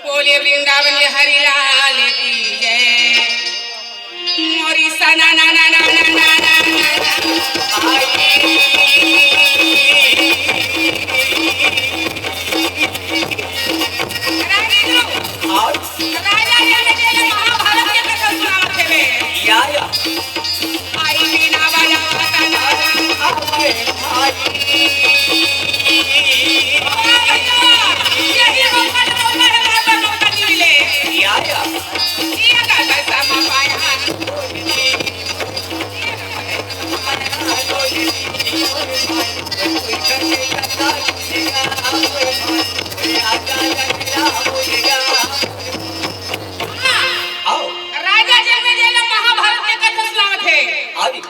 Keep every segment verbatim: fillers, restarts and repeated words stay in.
बोले वृंदावन हरि लाल की जय। मोरी सना ना ना ना ना ना ना ना। रानी लो। और राजा जनमेजय महाभारत के कथा सुनावत हे बे। या, या। आई बीना बजावत ना। आए, आए। ओ भैया, यही मौका, मौका है, बार-बार मौका नहीं मिले। या, या। जिया का पैसा पाया। आओ। राजा जनमेजय ला महाभारत के कथा सुनावत हे। हाँ जी।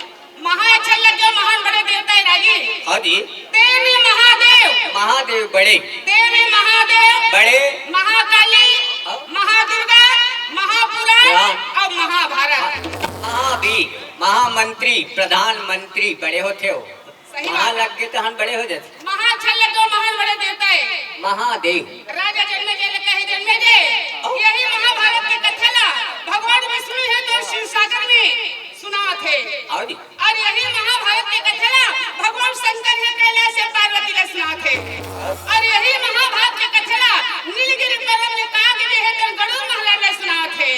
महा अच्छा लगे, महान बड़े देवता हे राजी। हाँ जी। ते में महादेव। महादेव बड़े। ते में महादेव। बड़े। महाकाली, हाँ। महादुर्गा, महापुराण पुराण। और महाभारत। हाँ, भी महामंत्री, प्रधानमंत्री बड़े होथे हो। सही महा बात। लग गे तहन बड़े हो जाथे। महा अच्छा लगे, महान बड़े देवता हे। महादेव। राजा जनमेजय ले कहे, जनमेजय, ओ। यही महाभारत के कथा ला भगवान विष्णु हे तो शिव सागर में सुनावत हे। हाँ जी। और यही महाभारत के कथा ला भगवान शंकर हे कैलाश से पार्वती ला सुनावत हे। और यही महाभारत के कथा ला नीलगिरी पर्वत में काग जे हे तो गरुड़ महाराज ला सुनावत हे।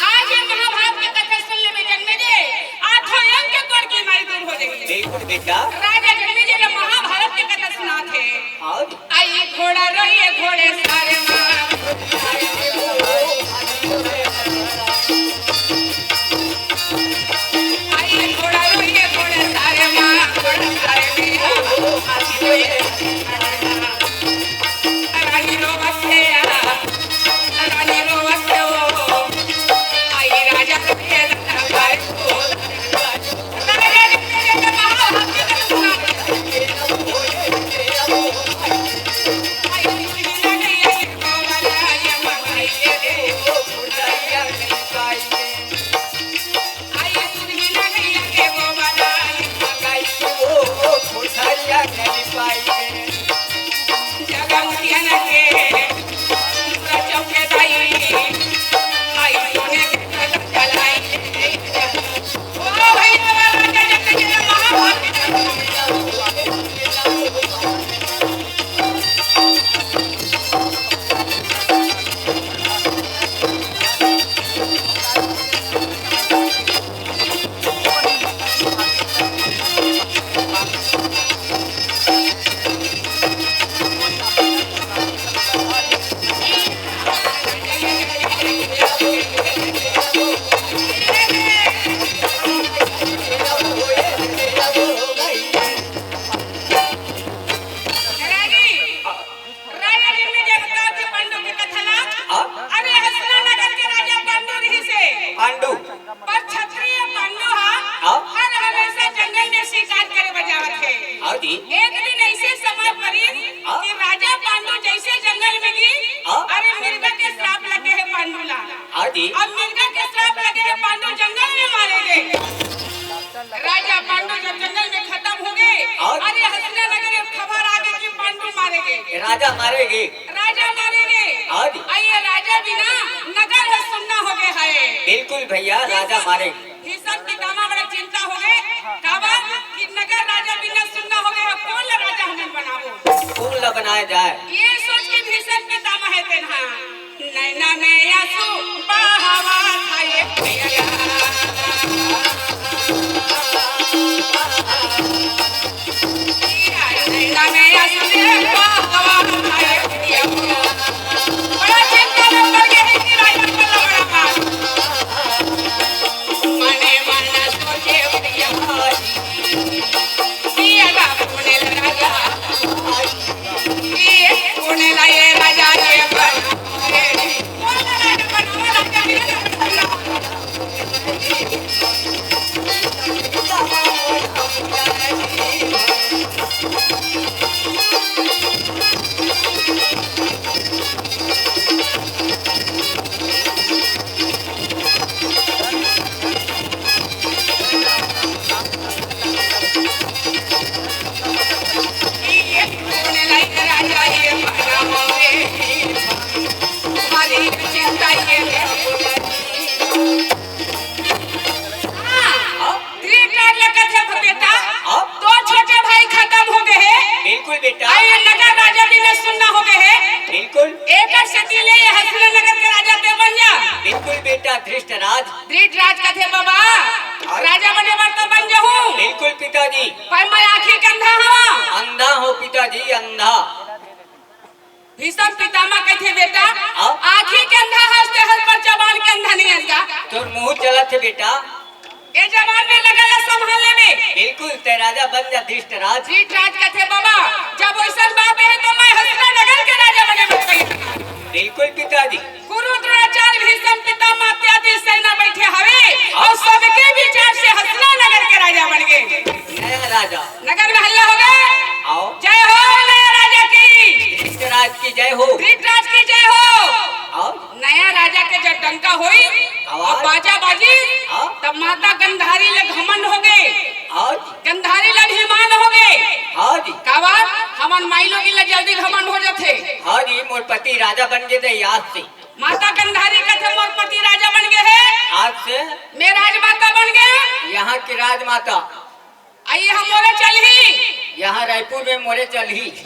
आज ये महाभारत के कथा सुन लेबे जनमेजय, आठों अंग के तोर बीमारी दूर हो जाही। बिल्कुल बेटा। राजा जनमेजय ला महाभारत के कथा सुनावत हे। और? आई घोड़ा रोइए घोड़े सारे माँ। आई घोड़ा रोइए घोड़े सारे माँ, घोड़ा सारे में आओ, हाथी रोइए। रानी रोवत हे या, रानी रोवत हे ओ, आई राजा के दरबार को। राजा जनमेजय बतावत हे पांडु के कथा ला। हाँ? अरे हसना नगर के राजा पांडु रहिस हे। पांडु। पर क्षत्रिय पांडु हा हाँ? हर हमेशा जंगल में शिकार करे बर जावत हे। हाँ जी। एक दिन ऐसे समय परिस हाँ? कि राजा पांडु जैसे जंगल में गिस, हाँ? अरे मिर्गा के श्राप लगे हे पांडु ला। हाँ जी। अब मिर्गा के श्राप लगे हे, पांडु जंगल में मारे गे। राजा पांडु जब जंगल में खतम हो गे, और? अरे हसना नगर में खबर आ गे कि पांडु मारे गे। राजा मारे गे। राजा मारे गे। और? अई ये राजा बिना नगर ह सुन्ना हो गे हे। बिल्कुल भैया, राजा मारे गे। भीष्म पितामह बड़ा चिंता हो गे, काबर कि नगर राजा बिना सुन्ना हो गे, अब कोन ला राजा हमन बनाबो? कोन ला बनाया जाए? ये सोच के भीष्म पितामह हे तेन हा नैना में आंसू बहावत हे भैया। नैना में आंसू बहावत हे भैया। बड़ा चिंता में पड़ गे हे कि राजा बल्ला बड़ा बात। मने मन सोचे भैया। ये राजा। ये कोने ला ये राजा ये बन। धृतराज। धृतराज कथे, "बाबा, अरे। राजा बने बर तो बन जहूं। बिल्कुल पिताजी। पर मैं आँखी के अंधा हवं।" अंधा हो पिताजी, अंधा। भीष्म पितामह कथे, "बेटा, हाँ? आँखी के अंधा हस ते हस, पर जबान के अंधा नहीं हस गा।" तोर मुंह चलत हे बेटा। ए जबान में लगा ला संभाल लेबे। बिल्कुल, ते राजा बन जा धृतराज। धृतराज कथे, "बाबा, जब वैसन बात हे तो मैं हस्तिनानगर के राजा बने बर तैयार।" बिल्कुल पिताजी। गुरु द्रोणाचार्य भीष्म पितामह इत्यादि सेना बैठे हवे अउ सबके विचार से हस्तिनानगर के राजा बन गे। नया राजा। नगर में हल्ला हो गे। आओ। जय हो नया राजा की। धृतराज की जय हो। धृतराज की जय हो। आओ। नया राजा के जब डंका होई आवाज। अउ बाजा बाजी, हाँ। तब माता गंधारी ल घमंड हो गे। आओ जी। गंधारी ल अभिमान हो गे। हाँ जी। काबर? हमन माईलोगिन ल जल्दी घमंड हो जथे। हाँ जी, मोर पति राजा बन गे त याद से। माता गंधारी कथे, "मोर पति राजा बन गे हे। आज से मैं राजमाता बन गे। यहाँ की राजमाता। अई ह मोरे चलही। यहाँ रायपुर में मोरे चलही।"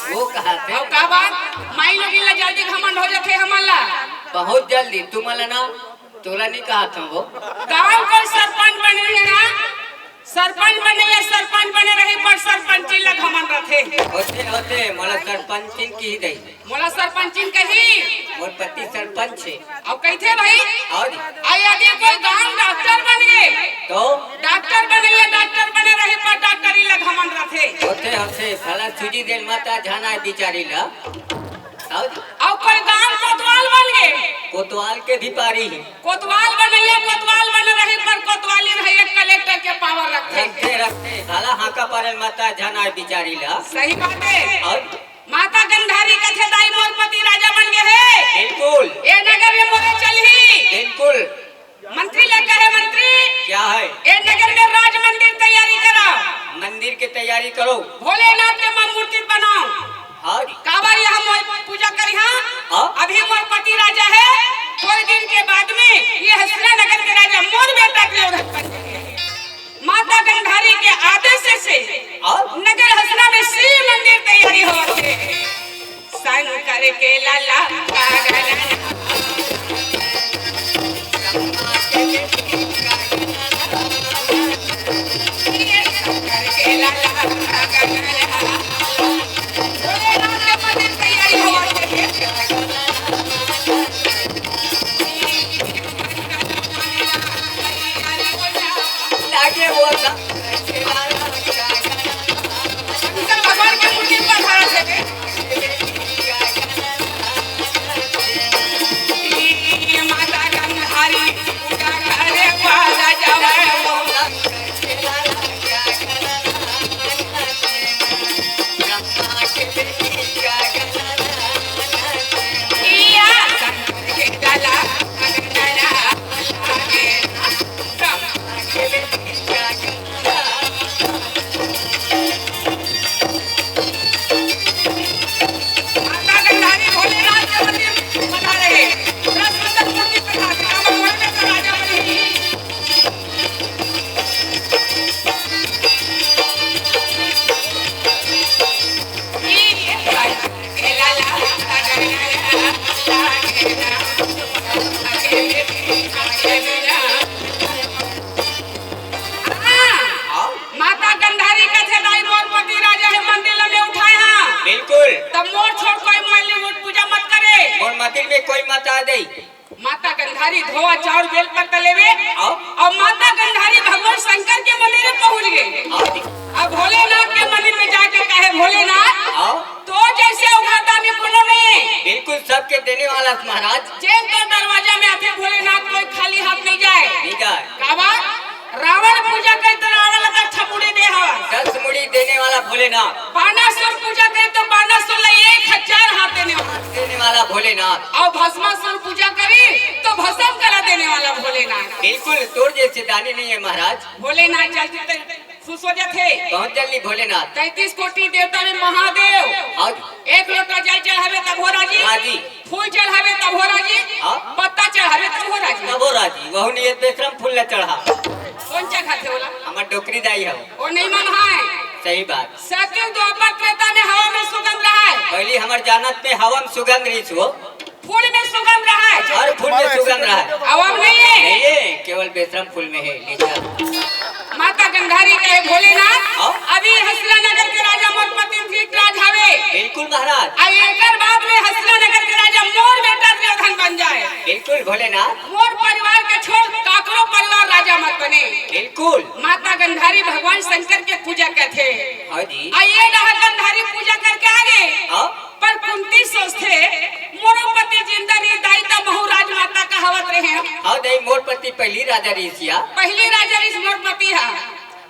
वो कहा थे। अउ काबर? माईलोगिन ल जल्दी घमंड हो जथे हमन ला। बहुत जल्दी। तुमन ला ना, तोला नहीं कहा था वो। गांव के सरपंच बने हे ना, सरपंच बने या सरपंच बने रही, पर सरपंचिन ल घमंड रथे। होथे, होथे, मोला सरपंचिन कहि दई। मोला सरपंचिन कही। मोर पति सरपंच हे। अउ कहिथे भाई? अउ? अउ यदि कोई गांव डॉक्टर बन गे, तो? डॉक्टर बने या डॉक्टर बने रही, पर डॉक्टरी ल घमंड रथे। होथे, होथे, साला सूजी देल माता जाना हे बिचारी ल। अउ? अउ कोई गांव कोतवाल बन गे। कोतवाल के भी पारी हे। कोतवाल बने या कोतवाल बने रही, पर कोतवालिन ह एक कलेक्टर के पावर रखथे। रखथे, रखथे, साला हाका पारे माता जाना हे बिचारी ल। सही बात हे। अउ? माता गंधारी कथे, "दाई मोर पति राजा बन गे हे। बिल्कुल। ए नगर में मोरे चलही।" बिल्कुल। मंत्री ल कहे, "मंत्री, क्या है? ए नगर में राज मंदिर तैयारी करा। मंदिर के तैयारी करो। भोलेनाथ के मैं मूर्ति बनाओ।" हाँ जी। काबर ये हम पूजा करी, हाँ? हाँ। अभी मोर पति राजा हे, थोड़े दिन के बाद में ये हस्तिनानगर के राजा मोर बेटा दुर्योधन बन जाही। माता गंधारी के आदेश से अउ? नगर हसना में शिव मंदिर तैयारी होवत हे। शंकर के लाला पागल, शंकर के लाला पागल, भोलेनाथ के मंदिर तैयारी होवत हे। लागे वो सब। शंकर भगवान के मूर्ति पर खड़ा है। माता गंधारी पूजा करे वाला जावे वो। हाँ। माता गंधारी कथे, "दाई मोर पति राजा हे, मंदिर ल मैं उठाए हाँ।" बिल्कुल। तब मोर छोड़ कोई मोर ले उठ पूजा मत करे। मोर मंदिर में कोई मत आ दे। माता गंधारी धोवा चाउर बेल पत्ता लेवे। हाँ। अउ माता गंधारी भगवान शंकर के मंदिर में पहुंच गे। हाँ। अब भोलेनाथ के मंदिर में जाके कहे, "भोलेनाथ, हाँ। तो जैसे उघारदानी कोनो नहीं।" बिल्कुल सबके देने वाला महाराज। जेन तो दरवाजा में आथे भोलेनाथ, कोई खाली हाथ नहीं जाए। नहीं जाए। काबर? रावण पूजा करे तो रावण ला दस ठा मुड़ी दे हवा। दस मुड़ी देने वाला भोलेनाथ। बानासुर पूजा करे तो बानासुर ला एक हजार हाथ देने वाला। देने वाला भोलेनाथ। अउ भस्मासुर पूजा करी तो भस्म करा देने वाला भोलेनाथ। बिल्कुल, तोर जैसे दानी नहीं है महाराज। भोलेनाथ जल्दी ते खुश हो जाथे। पहुंच जल्दी भोलेनाथ। तैंतीस कोटि देवता में महादेव। हाँ जी। एक लोटा जल चढ़ावे तब हो राजी। हाँ जी। फूल चढ़ावे तब हो राजी। हाँ। पत्ता चढ़ावे तब हो राजी। तब हो राजी। वहू नहीं है, बेशरम फूल ला चढ़ा। कोन चढ़ाथे ओला? हमर डोकरी दाई हव। ओ नहीं मन हाय। सही बात। सतयुग द्वापर त्रेता में हवा में सुगंध रहा है। पहली हमर जानत में हवा में सुगंध रही हो। फूल में सुगंध रहा है। हर फूल में सुगंध रहा है। अब, अब नहीं है। नहीं है, केवल बेशरम फूल में है। ले चल। माता गंधारी कहे, भोलेनाथ, हाँ? अभी हसला नगर के राजा मोर पति धृतराज हवे। बिल्कुल महाराज। आ एकर बाद में हसला नगर के राजा मोर बेटा दुर्योधन बन जाए। बिल्कुल भोलेनाथ। मोर परिवार के छोड़ काकरो परिवार राजा मत बने। बिल्कुल। माता गंधारी भगवान शंकर के पूजा करथे। हाँ जी। आ ये डहर गंधारी पूजा करके आ गे। हाँ। पर कुंती सोचथे, मोरो पति जिंदा रही, दाई त महू राजमाता कहावत रहे हम। हाँ दाई, मोर पति पहली राजा रहिस या। पहली राजा रहिस मोर पति हा।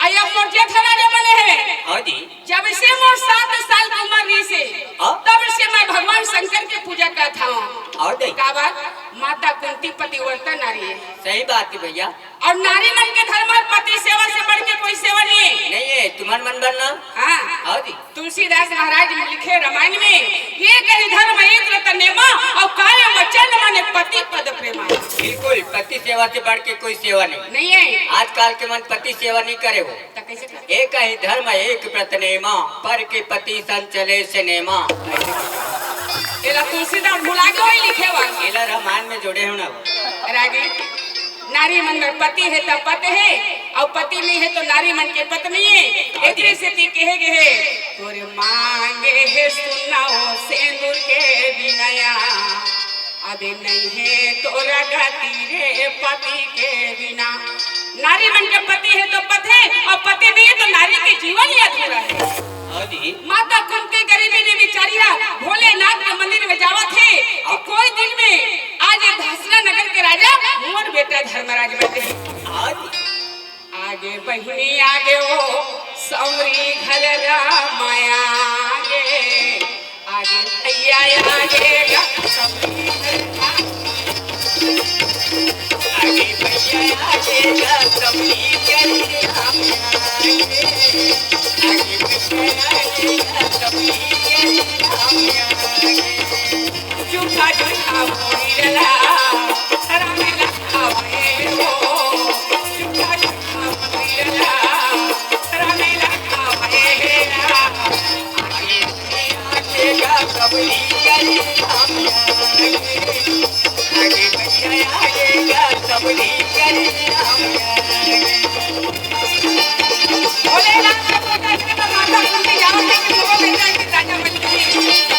आ अब मोर जेठा राजा बने हे। हाँ जी। जब से मोर सात साल के उम्र रहिस हे, हाँ? तब से मैं भगवान शंकर के पूजा करत हूँ। हाँ दाई। काबर? माता कुंती पतिव्रता नारी है। सही बात है भैया। अउ नारी मन के धर्म अउ पति सेवा से बढ़ के कोई सेवा नहीं है। नहीं है, तुमन मन बर ना। हाँ। हाँ जी। तुलसीदास महाराज लिखे रामायण में, "एक ही धर्म एक व्रत नेमा, अउ काय वचन मन पति पद प्रेमा।" बिल्कुल, पति सेवा से बढ़ के कोई सेवा नहीं। नहीं है। आजकल के मन पति सेवा नहीं करे हो। तो कैसे करे? एक ही धर्म एक व्रत नेमा, पर के पति संग चले सिनेमा। एला तुलसीदास भुला के वही लिखे हुआ। एला रामायण में जोड़े हो ना वो। रागी। नारी मन में पति हे त पत हे, अउ पति नहीं हे तो नारी मन के पत्नी हे। एकरे सेती कहे गे हे, "तोर मांगे हे सुनाओ सेंदूर के बिनया, अबे नहीं हे तोरा गति रे पति के बिना।" नारी मन के पति हे तो पत हे, अउ पति नहीं हे तो नारी के जीवन ही अधूरा हे। हाँ जी। माता कुंती गरीबी ने बिचारिया भोलेनाथ के मंदिर में जावत हे कि कोई दिन में आज ये धासरा नगर के राजा मोर बेटा धर्मराज बन जाही। हाँ जी। आगे बहिनी आगे वो सौरी घर रामाया आगे, आगे भैया आगे गा सौरी घर रामाया। आगे भैया आगे गा सौरी घर रामाया आगे, आगे भैया आगे गा सौरी घर रामाया आगे। चुका चुका मोरी रला, रामेला खावे हो। चुका चुका मोरी रला, रामेला खावे रा। आगे आगे गा सबरी करी राम आगे। आगे भैया आगे गा सबरी करी राम आगे। भोलेनाथ का बेटा जब माता कुंती जावत हे कि मोरो बेटा के राजा बन जाही।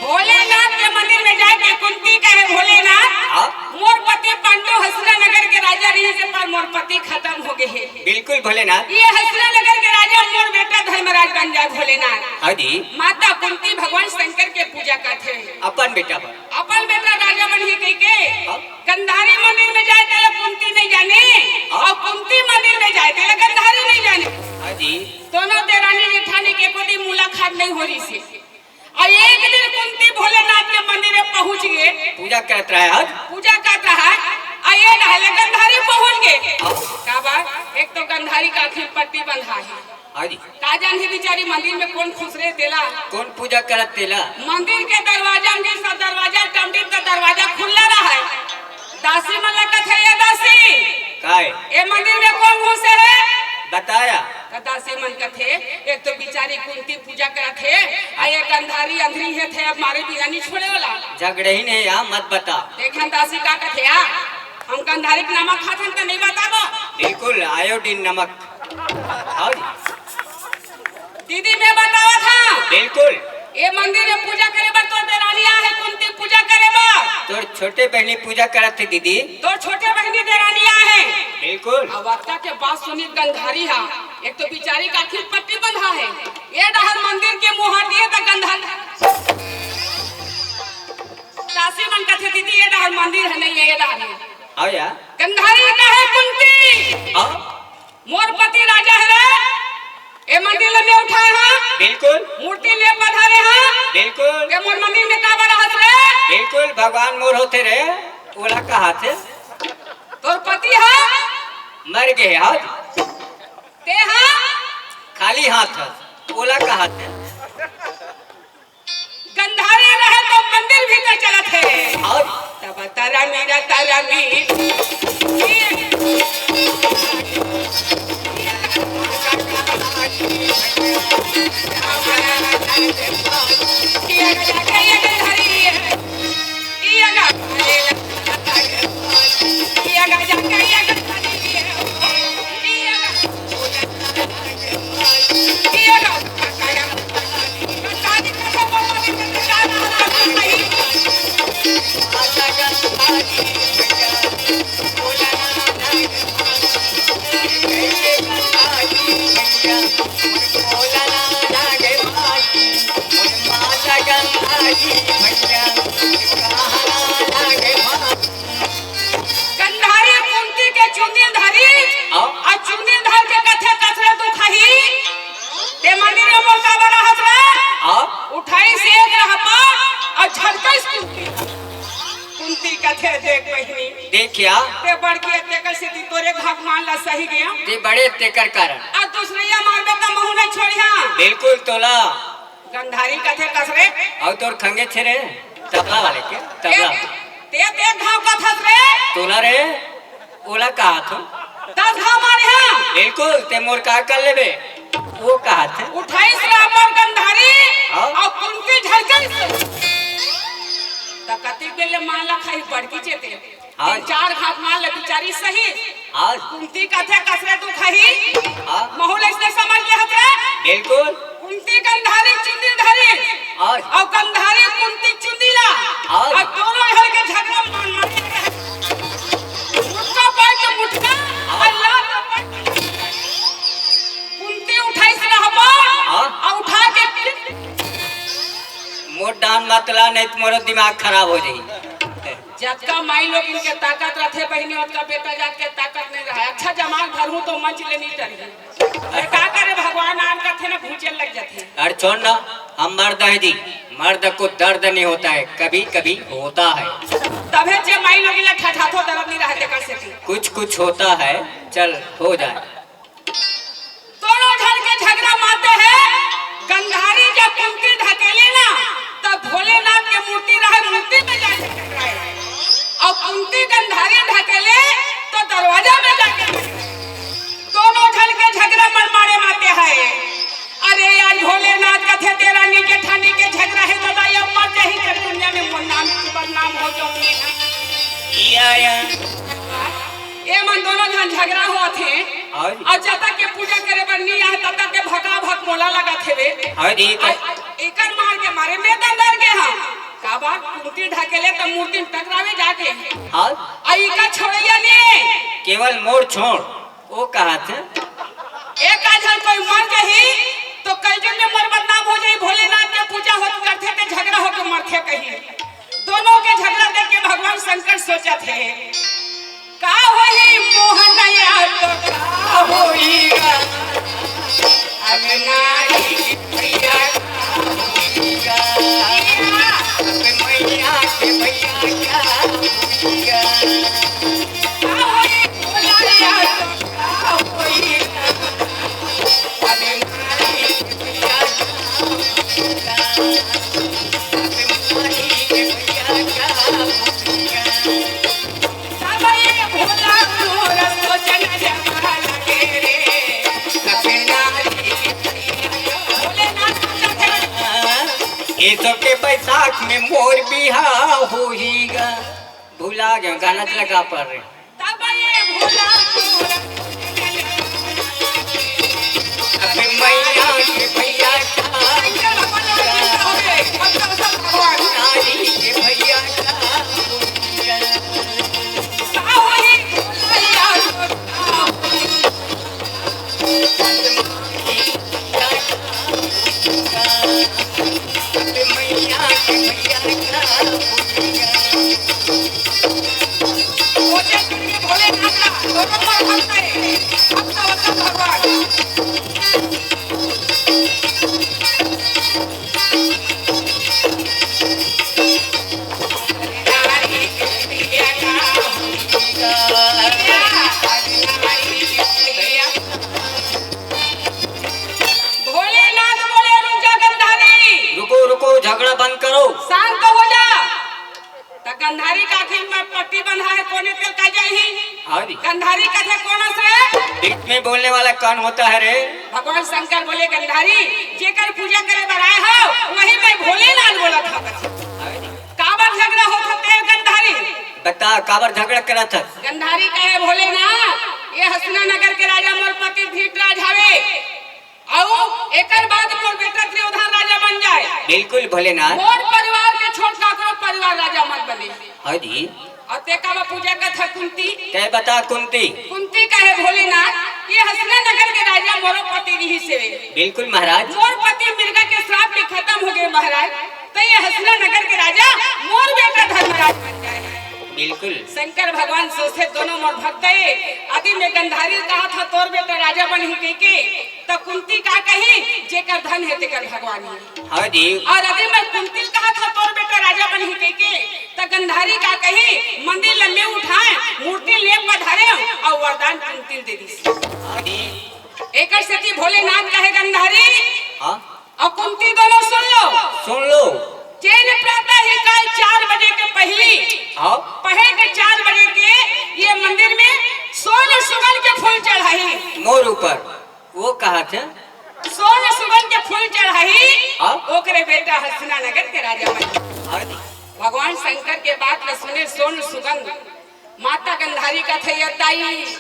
भोलेनाथ के मंदिर में जाके कुंती कहे, "भोलेनाथ, हाँ? मोर पति पांडव हसुरा नगर के राजा रहिस हे, पर मोर पति खत्म हो गे हे।" बिल्कुल भोलेनाथ। ये हसुरा नगर के राजा मोर बेटा धर्मराज बन जाए भोलेनाथ। हाँ जी। माता कुंती भगवान शंकर के पूजा करथे। अपन बेटा बर। अपन बेटा राजा बनही कहिके हाँ। गंधारी मंदिर में जाए तेला कुंती नहीं जाने, हाँ। अउ कुंती मंदिर में जाए तेला गंधारी नहीं जाने। हाँ जी। दोनों देरानी जेठानी के कोई मुलाकात नहीं हो रहिस हे। अउ एक दिन कुंती भोलेनाथ के मंदिर में पहुंच गे। पूजा करत रहा है। पूजा करत रहा है। अउ ये डहर ले गंधारी पहुंच गे। हाँ। काबर? एक तो गंधारी के आँखी में पट्टी बंधा हे। हाँ जी। का जानही बिचारी मंदिर में कोन खुसरे तेला। कोन पूजा करत तेला। मंदिर के दरवाजा में सब दरवाजा टमड़ी त दरवाजा खुल्ला रहा है। दासी मन ला कथे, "ए दासी, काय? ए मंदिर में कोन घुसे हे?" बताया। त दासी मन कथे, "एक तो बिचारी कुंती पूजा करत हे, अउ ये गंधारी अंधरी हे थे, अब मारे बिना नहीं छोड़े वाला।" झगड़े ही नहीं या, मत बता। देख हम दासी का कथे या, हम गंधारी के नमक खाथन त नहीं बताबो। बिल्कुल, आयोडीन नमक। हाँ जी। दीदी, मैं बतावत हँव। बिल्कुल। ए मंदिर में पूजा करे बर तोर देरानी आहे, कुंती पूजा करे बर। तोर छोटे बहिनी पूजा करत हे दीदी। तोर छोटे बहिनी देरानी आहे। बिल्कुल। अब अतका के बात सुनी गंधारी हा, एक तो बिचारी के आँखी पट्टी बंधा हे, ए डहर मंदिर के मुँह दिए त गंधारी। दासी मन कथे, "दीदी, ए डहर मंदिर हे, नहीं हे, ए डहर हे।" हाँ या। गंधारी कहे, "कुंती।" हाँ। मोर पति राजा हे रे, ए मंदिर ल मैं उठाए हँव। बिल्कुल। मूर्ति ले पधारे हँव। बिल्कुल। ते मोर मंदिर में काबर आहस रे? बिल्कुल, भगवान मोर होथे रे, ओला कहाथे। तोर पति ह? मर गे हे, हाँ। ते ह? खाली हाथ ह, ओला कहाथे। गंधारी रहे तो मंदिर भीतर चलत हे। अउ? त बता तारा मीरा, तारा मीरा। गंधारी कुंती के चुंदी धरी, हाँ। अउ चुंदी धर के कथे, "कस रे दुखही, ते मंदिर में मोर काबर रहत रे?" हाँ। उठाइस एक रहपट अउ झलकइस कुंती। कुंती कथे, "देख बहिनी, देख क्या? ते बड़की अत्याकर सेती तोरे घाव मान ला सही गया। ते बड़े अत्याकर कारण। अउ दूसरइया मारबे त महूं नइ छोड़िहा।" बिल्कुल तोला। गंधारी कथे, "कस रे?" अउ तोर खंगे छे रे, तबला वाले के, तबला। ए, ते, ते घाव कथस रे? तोला रे, ओला कहाथंव। दस घाव मारे हंव। बिल्कुल, ते मोर का कर लेबे, ओ कहाथे। उठाइस रापर गंधारी, हाँ। अउ कुंती झलकइस। त कतिक बेर ले मान ला खाही बड़की चेते। हाँ। तीन चार घाव मान ले बिचारी सही। हाँ। कुंती कथे, "कस रे दुखही।" हाँ। महूं ल अइसने समझ ले हस रे। बिल्कुल। कुंती गंधारी चुंदी धरी। हाँ। अउ गंधारी कुंती चुंदी ला। हाँ। अउ दूनों झन के झगरा मन माने रहे। मुटका पाय त मुटका, हाँ। अउ लात पाय त कुंती उठाइस रहपट, हाँ। अउ उठा के मोर डांड़ मत ला, नहीं त मोरो दिमाग खराब हो जाही। जतका माई लोगिन के ताकत रथे बहिनी, ओतका बेटा जात के ताकत नइ रहय। अच्छा जमाल भरहूं त मंच ले नइ टरही। अरे का करे, भगवान आन करथे ना, घूंचे लग जाथे। अरे छोड़ ना, हम मर्द हैं जी, मर्द को दर्द नहीं होता है, कभी कभी होता है। तभे जे माई लोगिन ला ठठाथो दर्द नइ रहय तेकर सेती। कुछ कुछ होता है, चल हो जाए। दूनों झन के झगरा माते हे। गंधारी जब कुंती ढकेले ना, तब भोलेनाथ के मूर्ति रहे, मूर्ति में जाके टकराए, अउ कुंती गंधारी ढकेले तो दरवाजा में जाके टकराए। दूनों झन के झगरा मन मारे माते हे। अरे यार, भोलेनाथ कथे तेरा नी जेठानी के झगरा हे, दादा, ये मर जाही त दुनिया में मोर नाम बदनाम हो जाहूं मैं। या, या। ए मन दूनों झन झगरा होवत हे। हाँ जी। अउ जब तक के पूजा करे बर नइ आए, तब तक के भका भक मोला लगत हेवे। हाँ जी, तो अउ एकर मार के मारे मैं दंदर गे हंव। काबर कुंती ढकेले त मूर्ति में टकरावे जाके। हाँ। अउ इका छोड़इया नइ हे। केवल मोर छोड़, ओ कहाथे। एक आध झन कोई मर जाही, त कलयुग में मोर बदनाम हो जाही। भोलेनाथ के पूजा होत करथे, ते झगरा होके मरथे कही। दूनों के झगरा देख के भगवान शंकर सोचत हे, का होही मोहनया तो का होही गा? अब नारी के भैया का होही गा? अब मैया के भैया का होही गा? का होही मोहनया तो का होही गा? अब नारी के भैया का होही गा? ये तो के बैसाख में मोर बिहाव होही गा। भुला गया, गाना चला गा पा रहे। तब ये भोला तोरा अबे मैया के भैया का नारी के भैया का भोलेनाथ बोले, "रुक जा गंधारी।" रुको, रुको, झगड़ा बंद करो। शांत हो जा। गंधारी काथे म पट्टी बंधा हे, कोने तेल का जाही? हाँ जी। गंधारी कथे कोन अस रे? बीच में बोलने वाला कौन होता है रे? भगवान शंकर बोले, गंधारी, जेकर पूजा करे बर आए हव, वही मैं भोलेनाथ बोलत हव। काबर झगड़ा होत हे गंधारी? बता, काबर झगड़ा करत हस? गंधारी कहे, भोलेनाथ, ये हसना नगर के राजा मोर पति धृतराज हवे, अउ एकर बाद मोर बेटा दुर्योधन राजा बन जाए। बिल्कुल भोलेनाथ। मोर परिवार के छोट काकरो परिवार राजा मत बने। हाँ जी। अउ ते काबर पूजा करत हस कुंती? तैं बता कुंती। कुंती कहे, भोलेनाथ, ये हसना नगर के राजा मोरो पति रिहिस हे। बिल्कुल महाराज। मोर पति मृगा के श्राप ले खतम हो गे महाराज, त ये हसना नगर के राजा मोर बेटा धर्मराज बन जाए। बिल्कुल। शंकर भगवान सोचथे, दोनों मोर भक्त हे, अदि में गंधारी ल कहत हव तोर बेटा राजा बनही कहिके, त कुंती का कही, जेकर धन हे तेकर भगवान हे। हाँ जी। अउ अदि में कुंती ल कहत हव तोर बेटा राजा बनही कहिके, त गंधारी का कही, मंदिर ल मैं उठाए, मूर्ति ल मैं पधारे अउ वरदान कुंती ल दे दिस। हाँ जी। एकर सेती भोलेनाथ कहे गंधारी, हाँ। अउ कुंती दोनों सुन लो। सुन लो। जेन प्रातः ही काल चार बजे के पहिली, हाँ। पहे के चार बजे के ये मंदिर में सोन सुगन के फूल चढ़ाही। मोर ऊपर वो कहत हे। सोन सुगन के फूल चढ़ाही, हाँ। ओकरे बेटा हसना नगर के राजा बनी। हाँ जी। भगवान शंकर के बात ल सुने सोन सुगन। माता गंधारी कथे, ये दाई,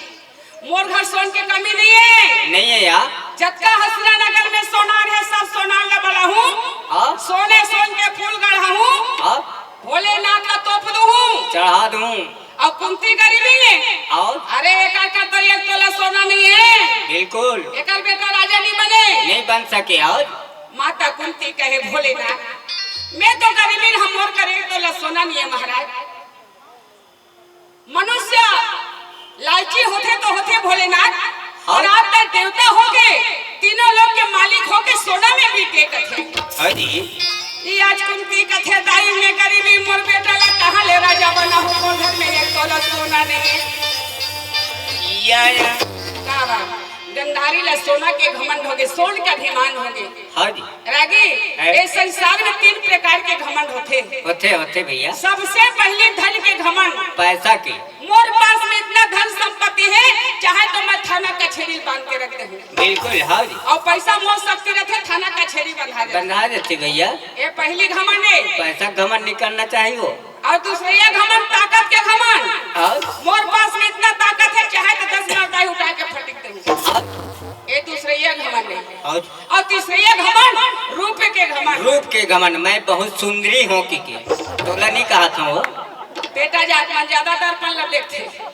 मोर घर सोन के कमी नइ हे। नइ हे या। जतका हसना नगर में सोनार हे, सब सोनार ल बलाहूँ। हाँ। सोने सोन के फूल गढ़ाहूँ। हाँ। भोलेनाथ ल तोप दूहूँ। चढ़ा दूँ। अउ कुंती गरीबी हे। अउ? अरे, एक आकर तो एक तोला सोना नइ हे। बिल्कुल। एकर बेटा राजा नइ बने। नइ बन सके। अउ? माता कुंती कहे, भोलेनाथ, मैं तो गरीबी, हम मोर कर एक तोला सोना नइ हे महाराज। मनुष्य लालची होथे तो होथे भोलेनाथ, हाँ। अउ आप त देवता होके, तीनों लोक के मालिक होके सोना में बिक गे कथे। हाँ जी। ये आज कुंती कथे, दाई मैं गरीबी, मोर बेटा ला कहाँ ले राजा बनाहूँ, मोर घर में एक तोला सोना नइ हे। या, या। का बात? गंधारी ला सोना के घमंड होगे, सोन के अभिमान होगे। हाँ जी। रागी, है। ए संसार में तीन प्रकार के घमंड होथे। होथे, होथे भैया। सबसे पहली धन के घमंड। पैसा के। मोर पास में इतना धन संपत्ति हे, चाहे तो मैं थाना कचेरी बांध के रख देहूँ। बिल्कुल, हाँ जी। अउ पैसा मोर शक्ति रथे, थाना कचेरी बंधा देथे। बंधा देथे भैया। ए पहली घमंड हे। पैसा घमंड नइ करना चाहिए वो। अउ दूसरइया घमंड, ताकत के घमंड। अउ? मोर पास में इतना ताकत हे, चाहे तो दस मर्दाई उठा के फटिक देहूँ। अउ? ए दूसरइया घमंड हे। अउ? अउ तीसरइया घमंड, रूप के घमंड। रूप के घमंड, मैं बहुत सुंदरी हूँ कहिके। तोला नइ कहत हूँ वो। बेटा जात मन ज्यादा दर्पण ल देखथे।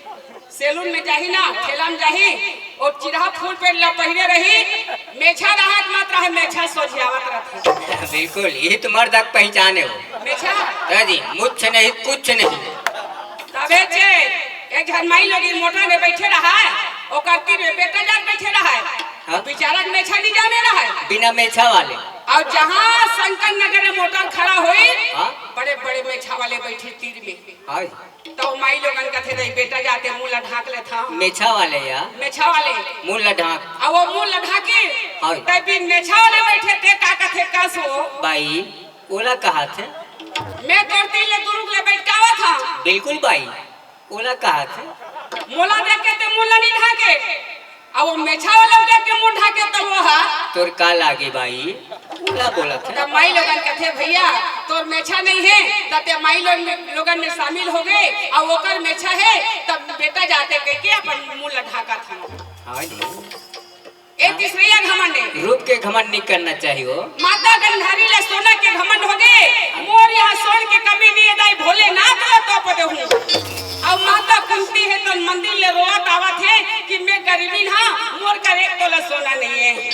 सैलून में जाही ना, ठेला में जाही, ओ चिरहा फुल पैंट ला पहिरे रही, मेछा रहत मत रहे, मेछा सोझियावत रथे। बिल्कुल, यही तो मर्द के पहचान हे वो। मेछा? हाँ जी, मुछ नहीं, कुछ नहीं। तभे चे, एक झन माई लोगिन मोटर में बइठे रहय, ओकर तीर में बेटा जात बइठे रहय। हाँ? बिचारा के मेछा नइ जामे रहय। बिना मेछा वाले। अउ जहाँ शंकर नगर में मोटर खड़ा होइस, हाँ? बड़े-बड़े मेछा वाले बइठे तीर में। हाँ। त ओ माई लोगन कथे, "नहीं बेटा, जाते मुंह ला ढांक लेथव।" मेछा वाले या? मेछा वाले। मुंह ला ढांक। अउ ओ मुंह ला ढांके, हाँ। त बिन मेछा वाले बइठे, ते का कथे, कस ओ? बाई, ओला कहत हे। मैं तोर तीर ले दुरुग ले बइठ के आवत हंव। बिल्कुल बाई, ओला कहत हे। मोला देख के ते मुंह ला नइ ढांके। अउ ओ मेछा वाला देख के मुंह ढांके त ओ हा। तोर का लागे बाई? ओला बोलत हे। त माई लोगन कथे, "भैया, तोर मेछा नइ हे, त ते माई लोगन में, लोगन में शामिल होगे, अउ ओकर मेछा हे, त बेटा जाते कहिके अपन मुंह ला ढांकत हन।" हाँ जी। ए तीसरइया घमंड हे। रूप के घमंड नइ करना चाहिए वो। माता गंधारी ला सोना के घमंड होगे, मोर इहाँ सोन के कमी नइ हे दाई, भोलेनाथ ला तोप देहूँ। अउ माता कुंती हे त मंदिर ले रोवत आवत हे कि मैं गरीबिन हंव, मोर कर एक तोला सोना नइ हे।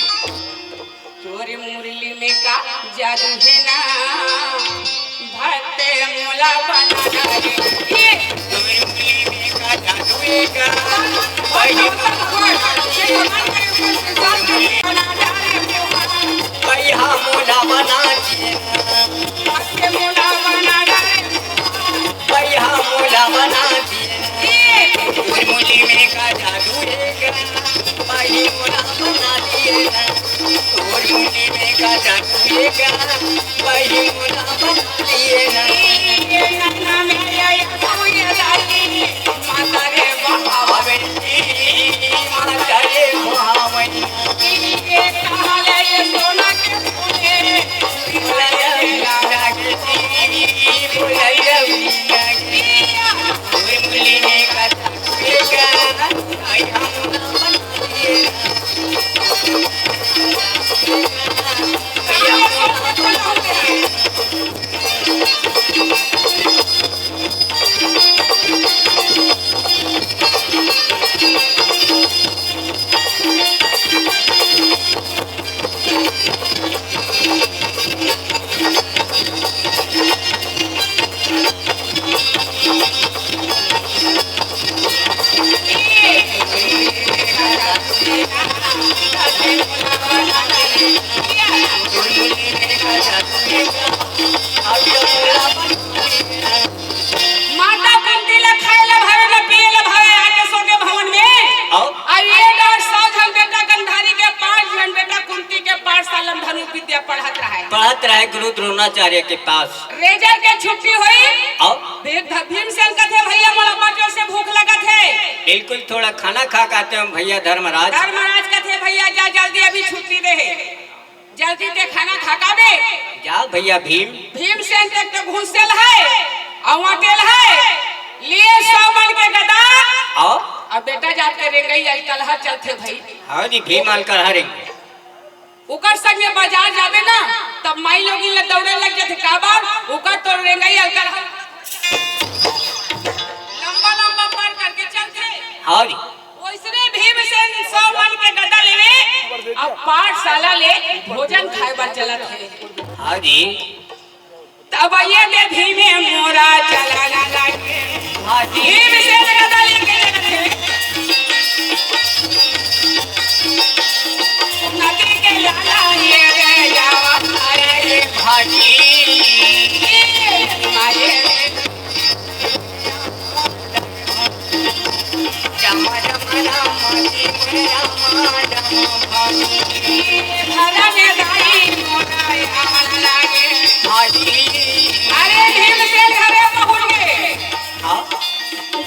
तोर मुरली में का जादू हे ना, भक्त मोला बना डारे। ये तोर मुरली में का जादू हे का, भाई, बना डारे मोहन। भैया मोला बना दिए। भैया मोला बना दिए। तोर मुरली में का जादू हे गा, भाई मोला बना दिए ना। तोर मुरली में का जादू हे गा, भाई मोला बना दिए ना। जाए गुरु द्रोणाचार्य के पास। रेजर के छुट्टी होई। अउ? भीमसेन कथे, "भैया, मोला बड़ जोर से भूख लगत हे।" बिल्कुल, थोड़ा खाना खा के आते हैं भैया धर्मराज। धर्मराज कथे, "भैया, जा जल्दी, अभी छुट्टी दे हे, जल्दी ते खाना खा के आबे।" जा भैया भीम। भीमसेन तक तो घुसेल है, अउ अटेल है, लिए सौ मन के गदा। अउ? अब बेटा जात के रेंगई अलकलहा चलथे भाई। हाँ जी, भीम अलकलहा रेंगई। ओकर संगे बाजार जाबे ना, तब माई लोगिन ल दौड़े लग जाथे। काबर? ओकर तो रेंगई अलकलहा लंबा लंबा पार करके चलथे। हाँ जी। वैसने भीमसेन सौ मन के गदा लेवे, अब पाठशाला ले भोजन खाए बर चलत हे। हाँ जी। तब ये दे भीमे मोरा चला ना लागे। हाँ जी। भीमसेन गदा लेके चलत हे। नदी के लाला ये रे जावा रे। हाँ जी। माये रे। अरे भीमसेन घरे पहुंच गे। हाँ।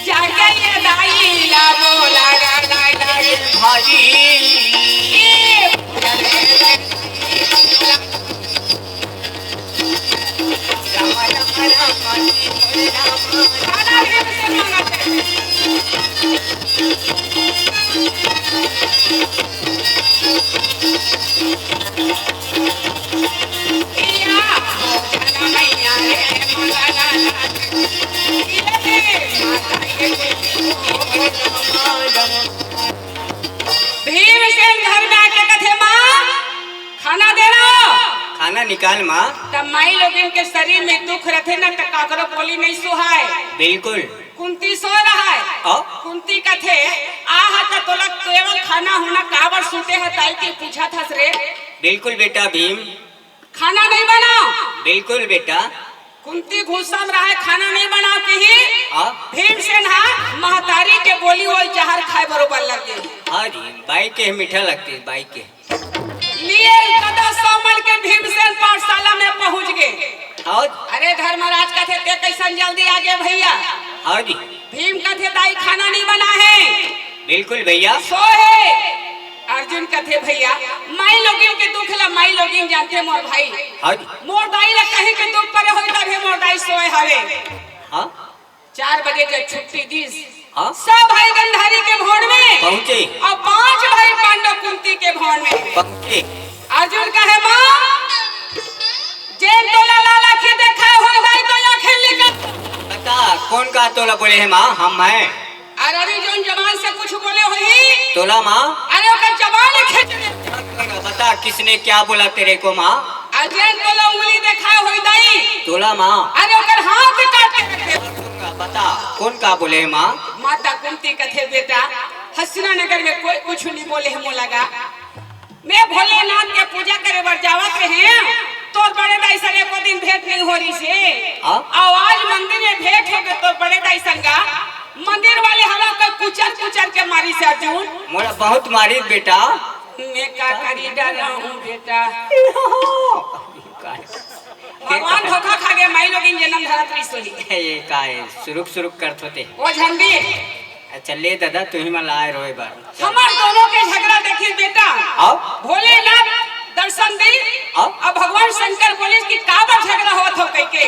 जाके ये दाई ला बोला ला ला ला। भाजी। भीमसेन घर में आके कथे, "माँ, खाना देना।" खाना निकाल माँ। तब माई लोगन के शरीर में दुख रथे ना, त काकरो बोली नहीं सुहाय। बिल्कुल। कुंती सो रहा है। हाँ? कुंती कथे, "आह, त तोला केवल खाना होना काबर सूते है, ताई के पूछा थस रे।" बिल्कुल बेटा भीम। खाना नहीं बनाओ। बिल्कुल बेटा। कुंती गुस्सा में रहा है, खाना नहीं बनाओ कही। हाँ? भीमसेन हा महतारी के बोली, वो जहर खाए बरोबर लग गई। हाँ जी, बाई के मीठा लगती है, बाई के। लिए कदा सौ मन के भीमसेन पाठशाला में पहुंच गए। हाँ जी। अरे धर्मराज कथे, "ते कैसन जल्दी आ गए भैया?" हाँ जी। भीम कथे, "दाई खाना नहीं बना है।" बिल्कुल भैया। सो है। अर्जुन कथे, "भैया, माई लोगिन के दुख ला माई लोगिन जानथे मोर भाई। हाँ जी। मोर दाई ला कहीं के दुख परे होई तभे मोर दाई सोए हवे।" हाँ। चार बजे जब छुट्टी दिस, हाँ। सब भाई गंधारी के भवन में पहुंचे। अउ पांच भाई पांडव कुंती के भवन में पहुंचे। अर्जुन कहे, "माँ, जेन तोला लाल आंखी देखा हो भाई तो आंखें निकल।" बता, कोन का तोला बोले हे माँ, हम हैं। अरे अभी जोन जवान से कुछ बोले होही। तोला माँ। अरे ओकर जवान खींच दे। बता, किसने क्या बोला तेरे को माँ? अरे जेन तोला उंगली देखा होही दाई। तोला माँ। अरे ओकर हाथ काट के रख दे। बता, कोन का बोले हे माँ? माता कुंती कथे, "बेटा, हस्तिनानगर में कोई कुछ नहीं बोले हे मोला गा। मैं भोलेनाथ के पूजा करे बर जावत रहे, तोर बड़े दाई संग एको दिन भेंट नहीं हो रही से। हाँ? अउ आज मंदिर में भेंट हो गए तोर बड़े दाई संग। मंदिर वाले हला के कुचर कुचर के मारी से अर्जुन।" मोला बहुत मारी बेटा। मैं का करी डरा हूँ बेटा। भगवान धोखा खा गए, माई लोगिन जनम धरत रही सोही। ये का है, सुरुक सुरुक करत होते। वो झंडी। अच्छा ले दादा, तुही मन ला आए रोए बर। हमर दोनों के झगड़ा देखी बेटा। आओ। भोलेनाथ दर्शन दी। आओ। अब भगवान शंकर बोलिस कि काबर झगड़ा होत हो कहिके।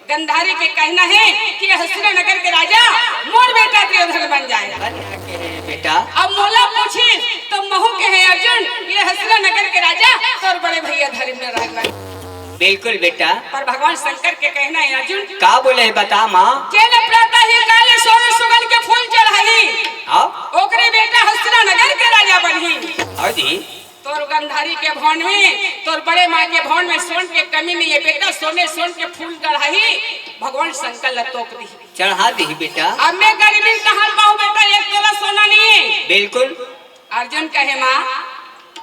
गंधारी के कहना है कि हस्तिनानगर के राजा मोर बेटा दुर्योधन बन जाए। बन जाए बेटा। अब मोला पूछी तो महू कहे अर्जुन, ये हस्तिनानगर के राजा तोर बड़े भैया धर्मराज बन। बिल्कुल बेटा। पर भगवान शंकर के कहना है अर्जुन। का बोले हे बता माँ? जेन प्रातः ही काले सोन सुगंध के फूल चढ़ाही, हाँ। ओकरे बेटा हस्तिनानगर के राजा बनही। हाँ जी। तोर गंधारी के भवन में, तोर बड़े माँ के भवन में सोन के कमी नहीं है बेटा, सोने सोन के फूल चढ़ाही, भगवान शंकर ला तोप दी। चढ़ा दी बेटा। अब मैं गरीबी कहाँ पाऊँ बेटा, एक तोला सोना नहीं है। बिल्कुल। अर्जुन कहे, "माँ,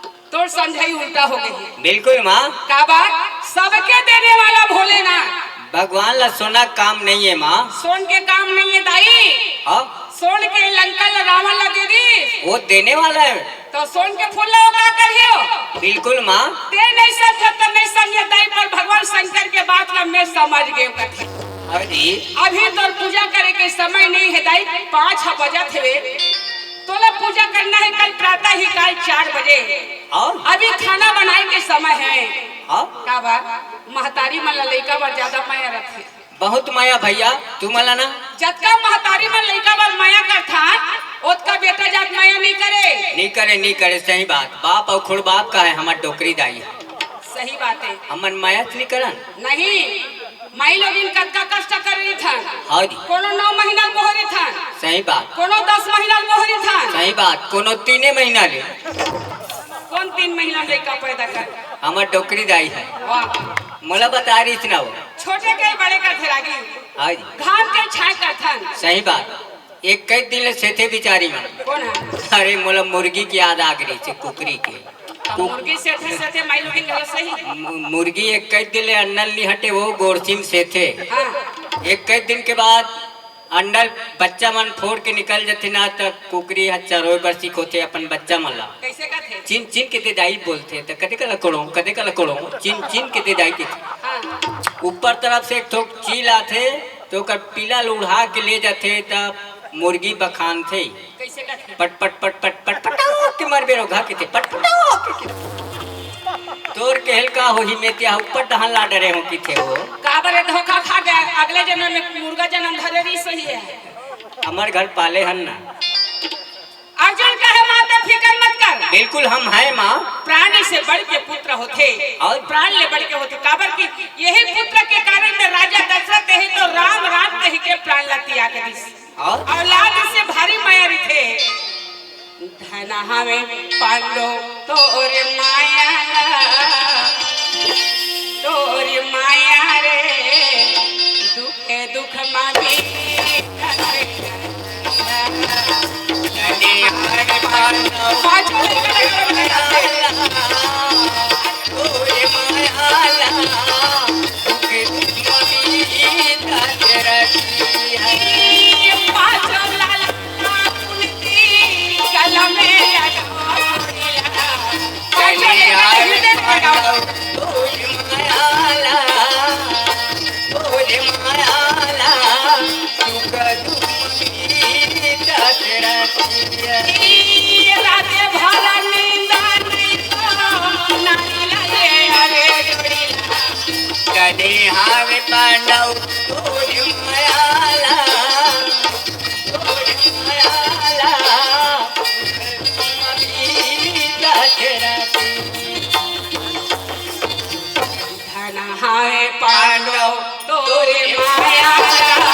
तोर समझाई उल्टा हो गई है।" बिल्कुल माँ। का बात? सबके देने वाला भोलेनाथ। भगवान ला सोना काम नहीं है माँ। सोन के काम नहीं है दाई। हाँ। सोन के लंका ला रावण ला दे दी। वो देने वाला है। तो सोन के फूल ला वो का करही हो? बिल्कुल माँ। ते नहीं समझे तो नहीं समझे दाई, पर भगवान शंकर के बात ला मैं समझ गए कथे। अरे जी। अभी तोर पूजा करे के समय नहीं है दाई, पाँच ह बजत हवे। तोला पूजा करना है कल प्रातः ही काल चार बजे। और? अभी खाना बनाए के समय है। और? का बात? महतारी मन ला लइका बर ज्यादा माया रथे। बहुत माया भैया, तुमन ला ना। जतका महतारी मन लइका बर माया करथन, ओतका बेटा जात माया नहीं करे। नहीं करे, नहीं करे, सही बात। बाप अउ खुड़ बाप का है, हमर डोकरी दाई है। सही बात है। हमन माया तो नहीं करन। नहीं, माई लोगिन कतका कष्ट कर रही थन। हाँ जी। कोनो नौ महीना बोहरी थन। सही बात। कोनो दस महीना बोहरी थन। सही बात। कोनो तीने महीना ले। कोन तीन महीना लइका पैदा कर? हमर डोकरी दाई है। वाह। मोला बता रही थी ना वो। छोटे के बड़े करथे रागी। हाँ जी। घाम के छाय करथन। सही बात। एक कई दिन ले सेथे बिचारी मन। कोन है? अरे मोला मुर्गी की याद आ गई थी, कुकरी के। अब मुर्गी सेथे सेथे माई लोगिन घलो सही। मु-, मुर्गी एक कई दिन ले अंडा नी हटे, वो गोरसिम सेथे। हाँ। एक कई दिन के बाद अंडा बच्चा मन फोड़ के निकल जथे ना, त कुकरी ह चरोय बर सिखोथे अपन बच्चा मन ला। कैसे कथे? चिन चिन के दे दाई बोलथे, त कदे कला कोड़ो, कदे कला कोड़ो, चिन चिन के दे दाई कथे। हाँ। ऊपर तरफ से एक ठो चील आथे, तो ओकर पीला ल उड़ा के ले जाथे, त मुर्गी बखानथे। कैसे कथे? पट पट पट पट पट पटाओ के मरबे रोघा किथे, पट पटाओ के। तोर केहल का होही, मैं ते ऊपर डहन ला डरे हो किथे हो। काबर ए धोखा खा गया, अगले जन्म में मुर्गा जन्म धरे रही सही है। हमर घर पाले हन ना। अर्जुन कहे माँ ते फिकर मत कर। बिल्कुल हम हैं माँ। प्राणी से बढ़ के पुत्र होथे। और? प्राण ले बढ़ के होथे, काबर कि यही पुत्र के कारण में राजा दशरथ ही तो राम राम कही के प्राण ला त्याग दिस। और? औलाद से भारी माया रहिथे। धन हवे पांडो तोर माया ला, तोर माया रे, दुखे दुख मा भी कदे हावे पांडव तोर माया ला, तोर माया ला, धन हावे पांडव तोर माया ला।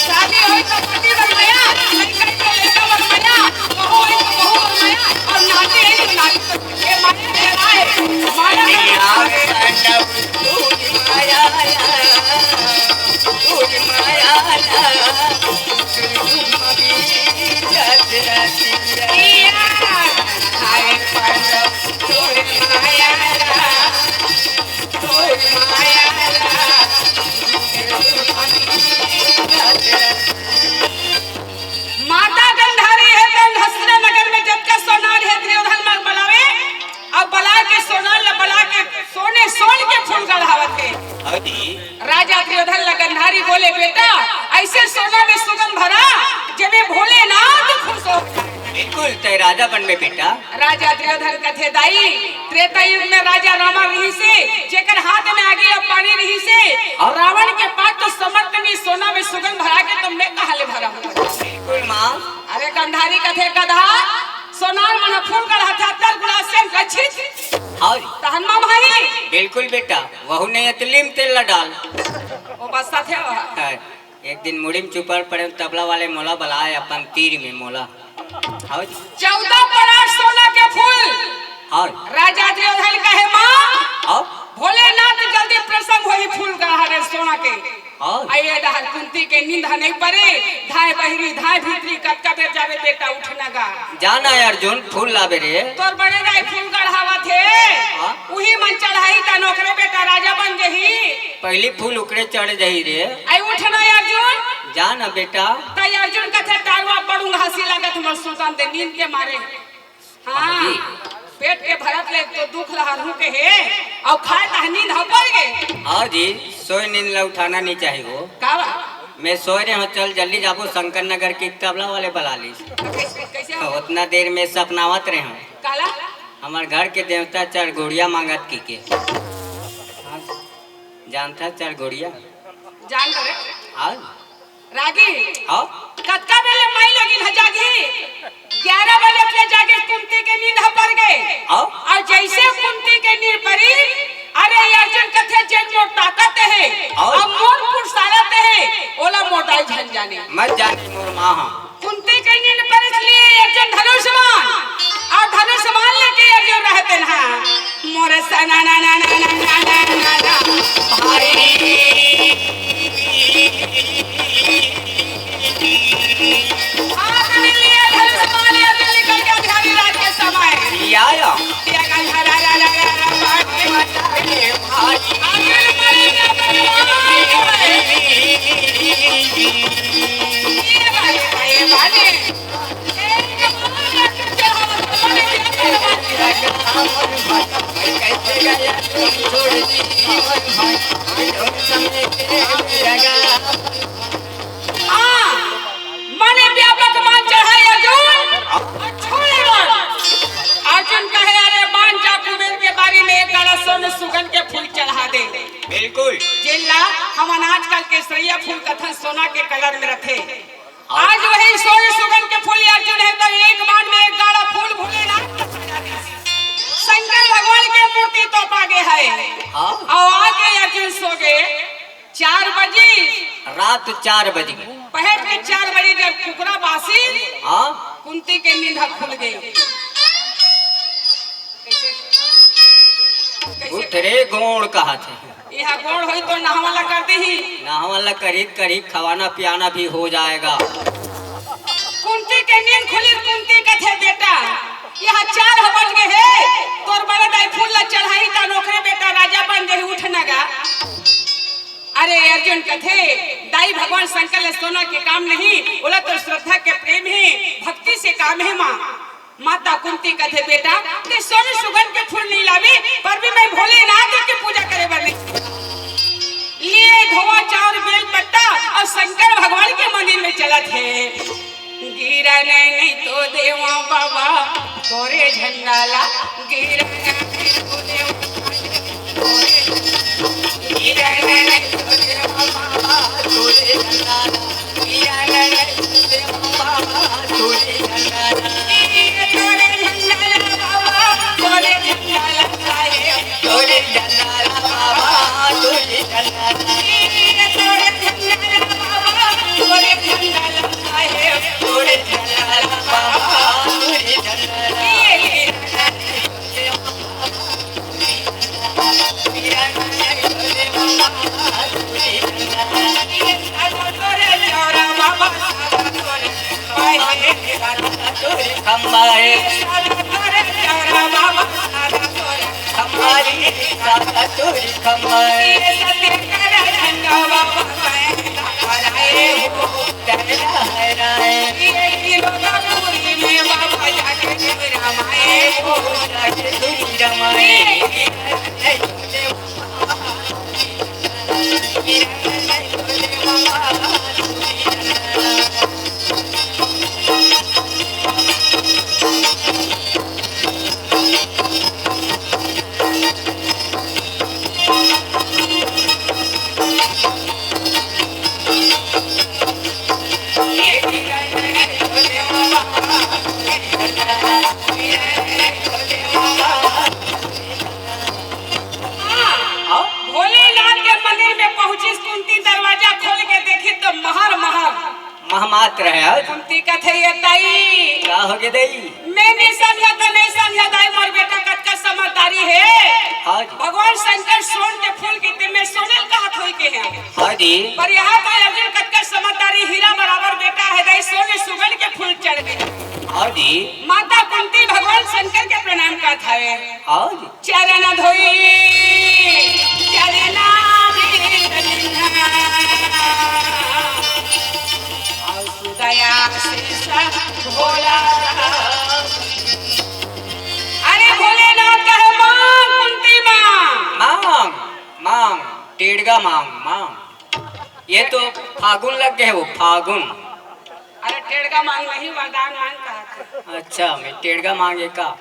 शादी होई तो पति बर मया, लइका होई तो लइका बर मया, बहू होई तो बहू बर मया, और नाती होई तो नाती बर मया। ये माया मेरा है, माया मेरा है। माता गंधारी हे त हसना नगर में जतका सोनार हे, दुर्योधन मन बलावे, अउ बला के सोनार ल बला के सोने सोन के फूल गढ़ावत हे। राजा दुर्योधन ल गंधारी बोले, "बेटा, ऐसे सोना में सुगंध भरा, जेमे भोलेनाथ खुश हो जाए।" बिल्कुल, तय राजा बन में बेटा। राजा दुर्योधन कथे, "दाई, त्रेता युग में राजा रावण रहिसे, जेकर हाथ में आगी अउ पानी रहिसे, और रावण के पास तो समर्थ नहीं, सोना में सुगंध भरा के तो मैं कहाँ ले भरा हूँ?" बिल्कुल माँ। अरे गंधारी कथे, "गधा, सोनार मन फूल गढ़त हे, अत्तर गुलाब से रक्षित।" और? तहन माँ भाई। बिल्कुल बेटा, वहू नहीं है तो लीम तेल ला डाल। वो बस साथे वह। हाँ। एक दिन मुड़ी में चुपर पड़े, तबला वाले मोला बलाए अपन तीर में मोला। हाँ जी। चौदह परात सोना के फूल। हाँ। राजा दुर्योधन कहे, "माँ, हाँ। भोलेनाथ जल्दी प्रसन्न होई, फूल का हरे सोना के।" हाँ। अई ए डहर कुंती के नींद ह नइ परे। धाय बहिरी, धाय भीतरी, कतका बेर जाबे बेटा, उठ न गा। जा न अर्जुन, फूल लाबे रे। तोर बड़े दाई फूल गढ़ावत हे। हाँ। उही मन चढ़ाही त ओकरे बेटा राजा बन जही। पहिली फूल ओकरे चढ़ जही रे। अई उठ न अर्जुन। जा न बेटा। त अर्जुन कथे, "टारुआ बड़ू हंसी लागत, मोर सुतन दे नींद के मारे।" हाँ, जी। पेट के भरत ले तो दुख ल हरहूं के हे, अउ खाए तह नींद ह पर गे। हाँ जी, सोए नींद ला उठाना नहीं चाहिए हो। का बा? मैं सोए रहे हूँ, चल जल्दी जाबो, शंकर नगर के तबला वाले बला लीस। कैसे, कैसे हो? तो उतना देर में सपनावत रहे हूँ। काला? हमार घर के देवता चार गोड़िया मांगत की के। जानता चार गोड़िया? जान रे। हाँ। रागी, हाँ? कतका बेले माई लोगिन ह जागी? ग्यारह बजे ले जागे, कुंती के नींद ह पर गे। हाँ? अउ जइसे कुंती के नींद परी, अरे अर्जुन कथे, "जेन मोर ताकत हे, हाँ? अउ मोर पुरुषारत हे, ओला मोर दाई झन जाने।" मत जाने मोर माँ ह। कुंती के नींद परी, इसलिए अर्जुन धनुष बाण, अउ धनुष बाण लेके अर्जुन रहते ना। मोर सना ना ना ना ना ना ना ना ना भाई। हाथ में लिए धनुष बाण, अर्जुन निकल गया बिहारी राज के समय। या, या। ये गंधरा रा रा रा रा बाण के बचा रे भाई। अर्जुन मरे ना बलवान। ये भाई, भाई, भाई। हाँ, मने व्यापक बाण चढ़ाए अर्जुन, अउ छोड़े बाण। अर्जुन कहे, "अरे बाण जा कुबेर के बारी में एक गाड़ा सोन सुगन के फूल चढ़ा दे।" बिल्कुल। जेला हमन आजकल केसरिया फूल कथन, सोना के कलर में रथे। आज वही सोन सुगन के फूल अर्जुन हे, त एक बाण में एक गाड़ा फूल भोलेनाथ शंकर भगवान के मूर्ति तोपा गे हे। हाँ। अउ आके अर्जुन सो गे चार बजे। रात चार बजे। पहर के चार बजे जब कुकरा बासी, हाँ। कुंती के नींद ह खुल गे। कैसे? कैसे? उठ रे गोड़ कहा थे। इहाँ गोड़ होई तो नहवा ला कर देही। नहवा ला करी, करी, खवाना पियाना भी हो जाएगा। कुंती के नींद खुली, कुंती कथे, "बेटा, इहाँ चार ह बज गे हे, तोर बड़े दाई फूल ला चढ़ाही, त ओकरे बेटा राजा बन जाही, उठ न गा।" अरे अर्जुन कथे, "दाई भगवान शंकर ला सोना के काम नहीं, ओला तो श्रद्धा के प्रेम हे, भक्ति से काम हे माँ।" माता कुंती कथे, "बेटा, ते सोन सुगन के फूल नहीं लावे, पर भी मैं भोलेनाथ के पूजा करे बर नहीं।" लिए धोवा चाउर बेल पत्ता अउ शंकर भगवान के मंदिर में चलत हे। गिरा नहीं, नहीं तो देवा बाबा तोरे झंडा ला, गिरा नहीं तो देवा हाँ, भोलेनाथ के मंदिर में पहुंचिस कुंती, दरवाजा खोल के देखी तो महर महर महमात रहे आज। कुंती कथे, "ये ताई, का? होगे दाई? मैं नहीं समझा तो नहीं समझा दाई, मोर बेटा कतका समझदारी हे। हाँ जी। भगवान शंकर सोन के फूल के ते मैं सोने ल कहत होई के हे। हाँ जी। पर यहाँ तो अर्जुन कतका समझदारी, हीरा बराबर बेटा हे दाई, सोने सुगन के फूल चढ़ गे। हाँ जी। माता कुंती भगवान शंकर के प्रणाम करत हवे। हाँ जी। चरण धोई, चरना में रजना। अउ सुदया शीश भोला। अरे भोलेनाथ कहे मांग कुंती मांग। मांग, मांग, टेड़गा मांग, मांग। ये तो फागुन लग गए हो, फागुन। अरे टेड़गा मांग नहीं, वरदान मांग कहा था। अच्छा, मैं टेड़गा मांगे का?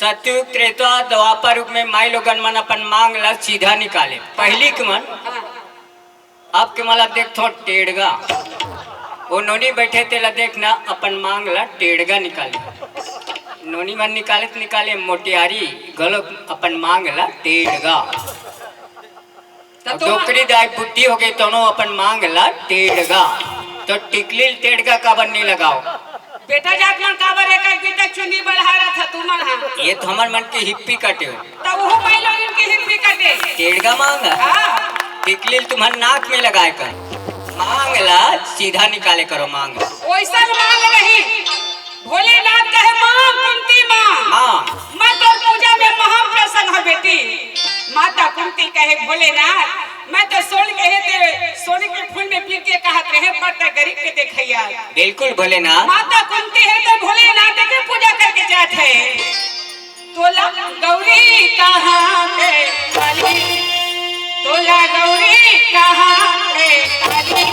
सतयुग, त्रेता, द्वापर युग में माई लोगन मन अपन मांग ला सीधा निकाले। पहली के मन, हाँ। अब के मन ला देखथो टेड़गा। वो नोनी बैठे तेला देखना, अपन मांग ला टेड़गा निकाले। नोनी मन निकाले त निकाले, मोटियारी घलो अपन मांग ला टेड़गा। त अउ तुम डोकरी दाई बुड्ढी हो गई, तोनो अपन मांग ला टेड़गा। तो टिकली ल टेड़गा काबर नहीं लगाओ? बेटा जात मन काबर एक एक बीता चुंदी बढ़ा रहा था तुमन हा? ये तो हमर मन के हिप्पी कटे हो। त वो माई लोगन के हिप्पी कटे। टेड़गा मांग है? हाँ। टिकली ल तुम्हर नाक में लगाए कर। मांग ला सीधा निकाले करो मांग। वैसा मांग नहीं। भोलेनाथ कहे, "माँ कुंती माँ, माँ। मैं तोर पूजा में महाप्रसन्न हूँ बेटी।" माता कुंती कहे, "भोलेनाथ, मैं तो सोन के हे ते, सोन के फूल में पीर के कहत रहे, पर ते गरीब के देखैया।" बिल्कुल भोलेनाथ। माता कुंती हे तो भोलेनाथ के पूजा करके जात हे। तोला गौरी कहाँ के काली, तोला गौरी कहाँ के काली।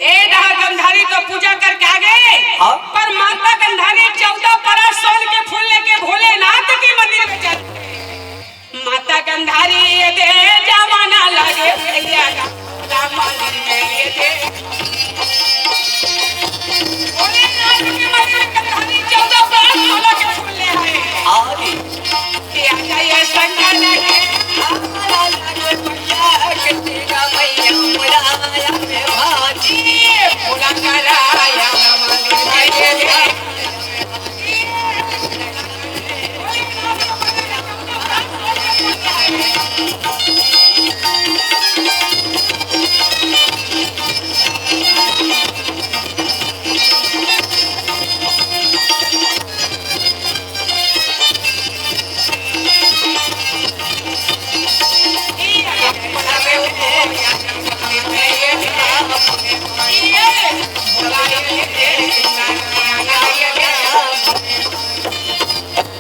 ए दहा गंधारी तो पूजा करके आ गए, हाँ। पर माता गंधारी चौदह परा सोन के फूल लेके भोलेनाथ के मंदिर में चल। माता गंधारी ये दे जमाना लगे भैया, राम मंदिर में ये दे। भोलेनाथ के मंदिर में गंधारी चौदह परा सोन के फूल ले आए। हाँ जी।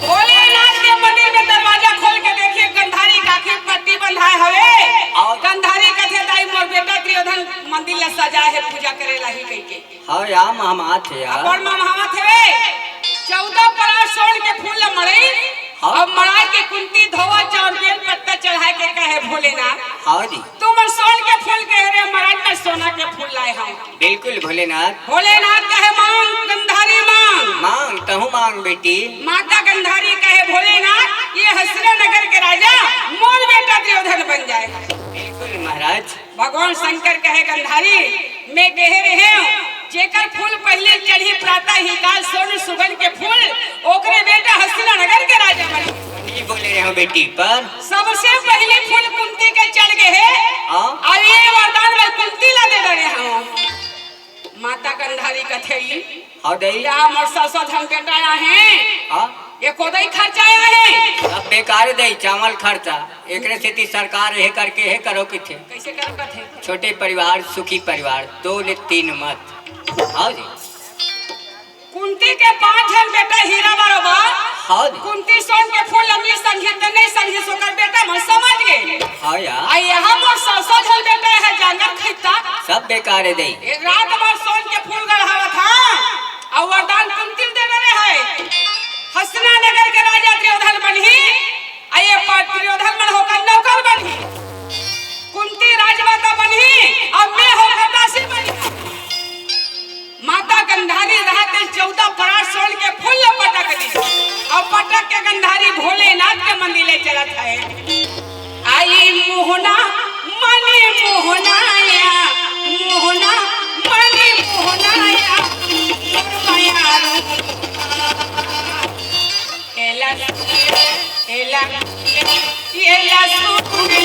भोलेनाथ के मंदिर में दरवाजा खोल के देखिए, गंधारी के आखिर पट्टी बंधाए हवे। और गंधारी कथे, "दाई, मोर बेटा दुर्योधन मंदिर ला सजाए हे, पूजा करे ला ही," कहिके। हाँ, या महमात हे यार। अब्बड़ महमात हे रे। चौदह परा सोन के फूल ला मड़ई, हाँ। अब मराज के कुंती धोवा चाउर बेल पत्ता चढ़ाए के कहे भोलेनाथ। हाँ जी। तुमन सोन के फूल कहे रे, मराज मैं सोना के फूल लाए हँव। बिल्कुल भोलेनाथ। भोलेनाथ कहे मांग गंधारी मांग। मांग, तहूँ मांग बेटी। माता गंधारी कहे भोलेनाथ, ये हस्तिना नगर के राजा मोर बेटा दुर्योधन बन जाए। बिल्कुल महाराज। भगवान शंकर कहे गंधारी, मैं कहे रहेंव, जेकर फूल पहिले चढ़ही प्रातः ही काल सोन सुगन के फूल, ओकरे बेटा हस्तिना नगर के राजा बनही। सही बोले रहेंव बेटी, पर सबसे पहिले फूल कुंती के चढ़ गे हे। हाँ। अउ ये वरदान मैं कुंती ला दे डरे हँव। माता गंधारी कथे, हाँ दई। या मोर सौ सौ झन बेटा आए हे। हाँ। ये कोदई खर्चा आए हे। अब बेकार दई, चावल खर्चा। एकरे सेती सरकार हे करके हे करो किथे। कैसे करो कथे? छोटे परिवार, सुखी परिवार, दो ले तीन मत। हाँ जी। कुंती के पांच झन बेटा हीरा बरोबर। हाँ जी। कुंती सोन के फूल ल नइ संघिस त नइ संघिस, ओकर बेटा मन समझ गे। हाँ यार। अउ यहाँ मोर सौ सौ झन बेटा हे, जांगर खइता। सब बेकार हे दई। एक रात भर सोन के फूल गढ़ावत हँव, अउ वरदान कुंती ल दे डरे हँव। हस्तिना नगर के राजा दुर्योधन बनही, अउ ये पर दुर्योधन मन होकर नौकर बनही। कुंती राजमाता बनही, अउ मैं होकर दासी बनही। माता गंधारी रहत हे चौदह परात सोन के फूल ल पटक दिस, अउ पटक के गंधारी भोलेनाथ के मंदिर ले चलत हे। आई मोहना मनी मोहनाया, मोहना मनी मोहनाया, मोर मयारू। एला, एला, एला सुन ले,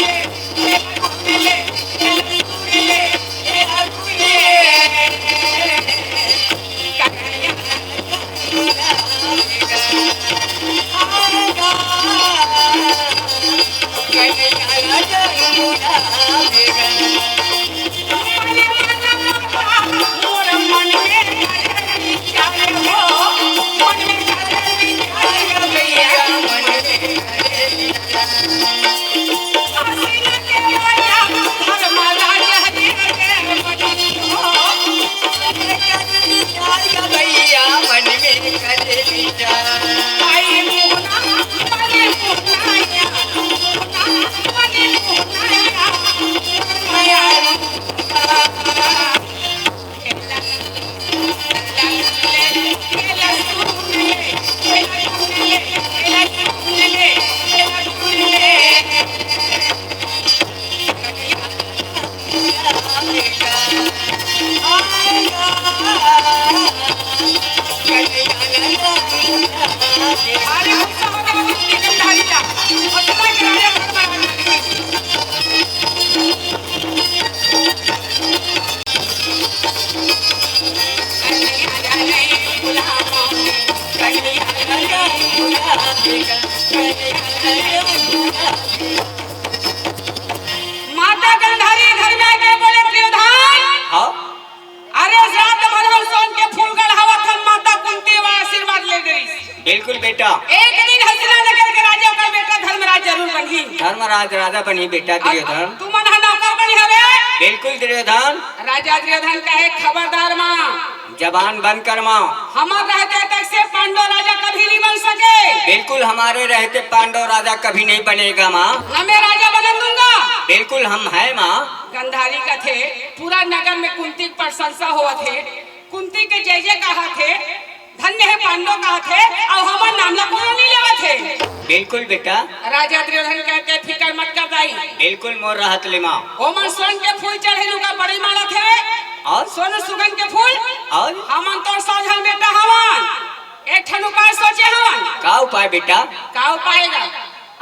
एला सुन ले, एला सुन ले, एला सुन ले। माता गंधारी घर में आके बोले, दुर्योधन, हाँ? अरे, रात भर हम सोन के फूल गढ़ावत हन, माता कुंती वा आशीर्वाद ले गई। बिल्कुल बेटा। एक दिन हस्तिना नगर के राजा ओकर बेटा धर्मराज जरूर बनही। धर्मराज राजा बनही बेटा अब दुर्योधन। तुमन ह नौकर बनी हवे। बिल्कुल दुर्योधन। राजा दुर्योधन कहे, खबरदार माँ। जबान बंद कर माँ। हमर रहते तक से पांडव राजा कभी नहीं बन सके। बिल्कुल हमारे रहते पांडव राजा कभी नहीं बनेगा माँ। न मैं राजा बनन दूंगा। बिल्कुल हम हैं माँ। गंधारी कथे, पूरा नगर में कुंती के प्रशंसा होवत हे, कुंती के जय जय कहत हे, धन्य हे पांडव कहत हे, अउ हमर नाम ला कोनो नहीं लेवत हे। बिल्कुल बेटा। राजा दुर्योधन कथे, फिकर मत कर दाई। बिल्कुल मोर रहत ले माँ। ओमन सोन के फूल चढ़े लुका बड़े मानत हे। अउ? सोन सुगन के फूल। अउ? हमन तोर सौ झन बेटा हवन। एक ठन उपाय सोचे हवन। का उपाय बेटा? का उपाय गा?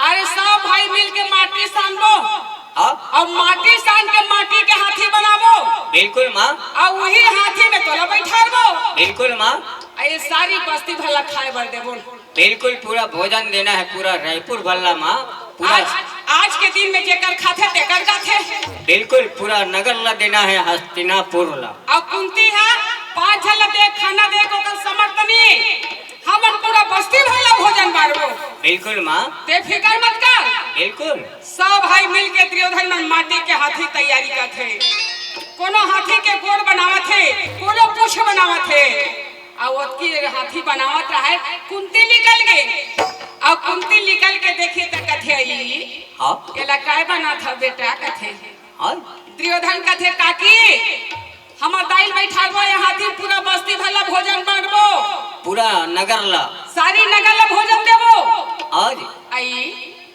अरे सब भाई मिल के माटी सानबो। हाँ? अउ माटी सान के माटी के हाथी बनाबो। बिल्कुल माँ। अउ उही हाथी में तोला बैठारबो। बिल्कुल माँ। अउ ये सारी बस्ती भर ला खाए बर देबो। बिल्कुल पूरा भोजन देना हे पूरा रायपुर भर ला माँ। पूरा आज, आज के दिन में जेकर खाथे तेकर गाथे। बिल्कुल पूरा नगर ला देना हे हस्तिनापुर ला। अउ कुंती हा पांच झन ला दे खाना दे ओकर समर्थ नहीं। हमन पूरा बस्ती भर ला भोजन बांटबो। बिल्कुल माँ। ते फिकर मत कर। बिल्कुल। सब भाई मिल के दुर्योधन मन माटी के हाथी तैयारी करथे। कोनो हाथी के गोड़ बनावत हे, कोनो पूछ बनावत हे। अउ ओतकी हाथी बनावत रहे, कुंती निकल गे। अउ कुंती निकल के देखी त कथे, "ई हाँ। एला काय बनात हव बेटा?" कथे। हाँ। दुर्योधन कथे, "काकी, हमर दाई ल बइठारबो, ए हाथी पूरा बस्ती भर ला भोजन बांटबो। पूरा नगर ला। सारी नगर ला भोजन देबो।" हाँ जी। अई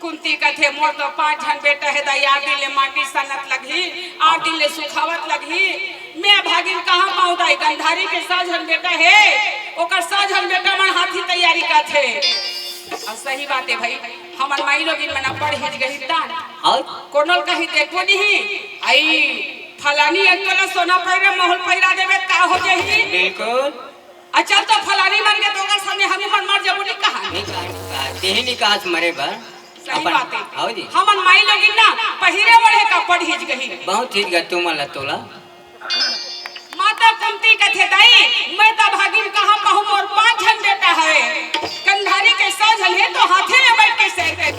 कुंती कथे, "मोर तो पांच झन बेटा हे दाई, आठ दिन ले माटी सानत लगही, आठ दिन ले सुखावत लगही। मैं भागिन कहाँ पाऊं दाई, गंधारी के सौ झन बेटा हे, ओकर सौ झन बेटा मन हाथी तैयारी करथे।" अउ सही बात हे भाई, हमर माई लोगिन मन पढ़ हिज गही तान। हाँ। कोनो ल कहीं देखो नहीं, अई फलानी एक तोला सोना पहिरे, महूं ल पहिरा देबे, का हो जाही? बिल्कुल। अ चल तो फलानी मर गे त ओकर सामने हमू मन मर जबो नहीं कहा। नहीं कहा, नहीं कहा। तेही नहीं कहा मरे बर। सही अपन बात हे। हाँ जी। हमन माई लोगिन ना पहिरे ओढ़े का पढ़ हिज गही। बहुत हिज गा तुमन ला तोला। माता कुंती कथे, "दाई, मैं त भागिन कहाँ पाहूं, मोर पांच झन बेटा हवे, गंधारी के सौ झन हे, तो हाथे में बैठ के सैर कर।"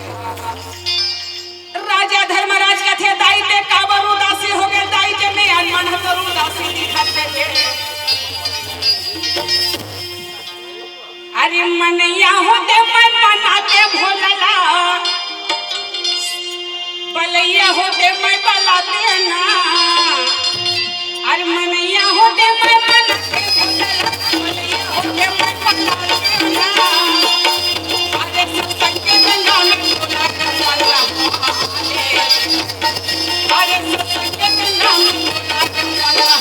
राजा धर्मराज कथे, "दाई, ते काबर उदासी हो गे दाई, जे मैं अनमन ह तोर उदासी दिखत हे।" अरे मनैया होते मैं मनाते भोलला, बलैया होते मैं बलाते ना। अरे मनैया होते मैं मनाते भोलला, बलैया होते मैं बलाते ना। अरे सत्संग के गंगा में भोला के मलवा। अरे सत्संग के गंगा में भोला के मलवा।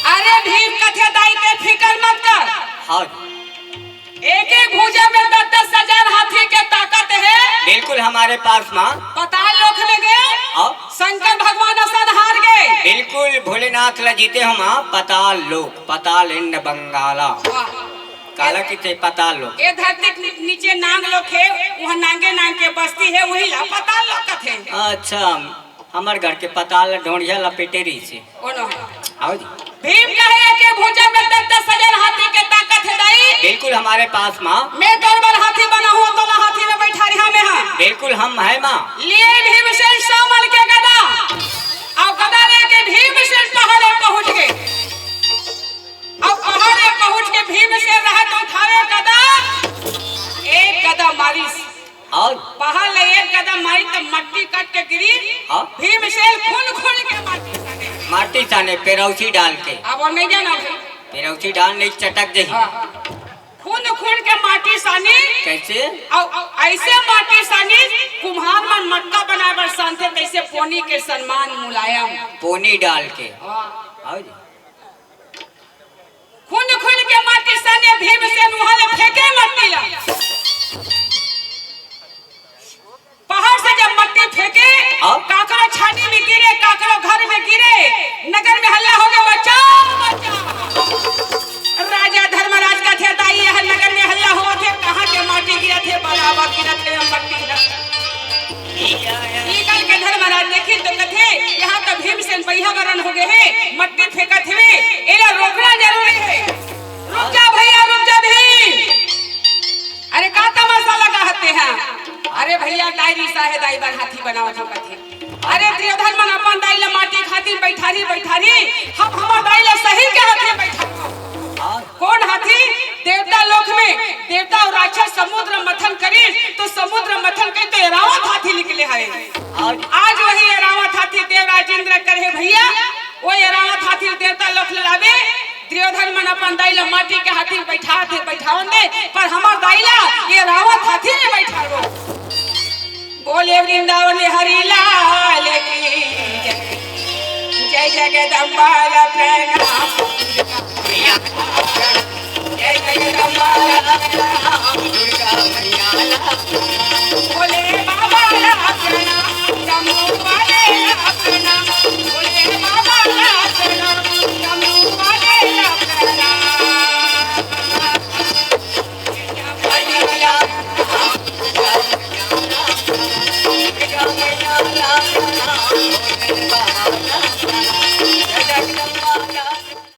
अरे भीम कथे दाई, ते फिकर मत कर। हाँ। एक एक भुजा में दस दस हजार हाथी के ताकत हे। बिल्कुल हमारे पास माँ। पताल लोक में गे। हाँ। शंकर भगवान असन हार गे। बिल्कुल भोलेनाथ ला जीते हो माँ, पताल लोक, पताल इंड बंगाला। वाह। काला किथे पताल लोक। ए धरती के नी-, नीचे नांग लोक हे, वहाँ नांगे नांग के बस्ती हे, वही ला पताल लोक कथे। अच्छा, हमर घर के पताल ढोंढिया लपेटे रही से। कोनो है। आओ जी। भीम कहे के भुजा में दस दस हजार हाथी के ताकत हे दाई। बिल्कुल हमारे पास माँ। मैं तोर बर हाथी बना हूँ, तोला हाथी में बैठा रिहा मैं हा। बिल्कुल हम है माँ। लिए भीमसेन सामल के गदा, अउ गदा लेके भीमसेन पहाड़े पहुँच गे। अउ पहाड़े पहुँच के भीमसेन रहा तो उठावे गदा, एक गदा मारिस। अउ पहाड़ ले एक गदा मारी त मट्टी कट के गिरी। हाँ। भीमसेन खुन खुन के माटी साने। माटी साने पेरौसी डाल के। अब वो नहीं जाना भाई। पेरौसी डाल नहीं चटक जाही। हाँ। खुन खुन के माटी सानी। कैसे? अउ, अउ ऐसे माटी सानी कुम्हार मन मटका बनाए बर सानथे, तैसे पोनी के समान मुलायम। पोनी डाल के। हाँ। आओ जी। खुन खुन के माटी साने भीमसेन उहाँ ले फेंके मट्टी ला। पहाड़ से जब मट्टी फेंके, हाँ। काकरो छानी में गिरे, काकरो घर में गिरे, नगर में हल्ला हो गे, "बचाओ, बचाओ।" राजा धर्मराज कथे, "दाई, यह नगर में हल्ला होवत हे, मट्टी फेंकत हवे, एला रोकना जरूरी हे। रुक जा भैया, रुक जा भीम। अरे का तमाशा लगा हते हैं? अरे भैया, दाई रिसा हे, दाई बर हाथी बनावत हो कथे। अरे दुर्योधन मन अपन दाई ला माटी खातिर बैठारी, बैठारी, हम हमर दाई ला सही के हाथे बैठा। कोन हाथी? देवता लोक में देवता अउ राक्षस समुद्र मंथन करिस, तो समुद्र मंथन के तो एरावत हाथी निकले हवे। आज वही एरावत हाथी देवराज इंद्र करे हे भैया, वो एरावत हाथी देवता लोक ले लावे। दुर्योधन मन अपन दाई ला माटी के हाथी बैठा दे, बैठावन दे, पर हमर दाई ला एरावत हाथी में बैठाबो। बोले वृंदावन हरि लाल की जय, जय जगदम्बा ला प्रणाम, जय जगदम्बा ला प्रणाम, दुर्गा मैया ला प्रणाम। बोले बाबा ला प्रणाम, जम्मू वाले ला प्रणाम, बोले बाबा ला प्रणाम, जम्मू वाले ला प्रणाम।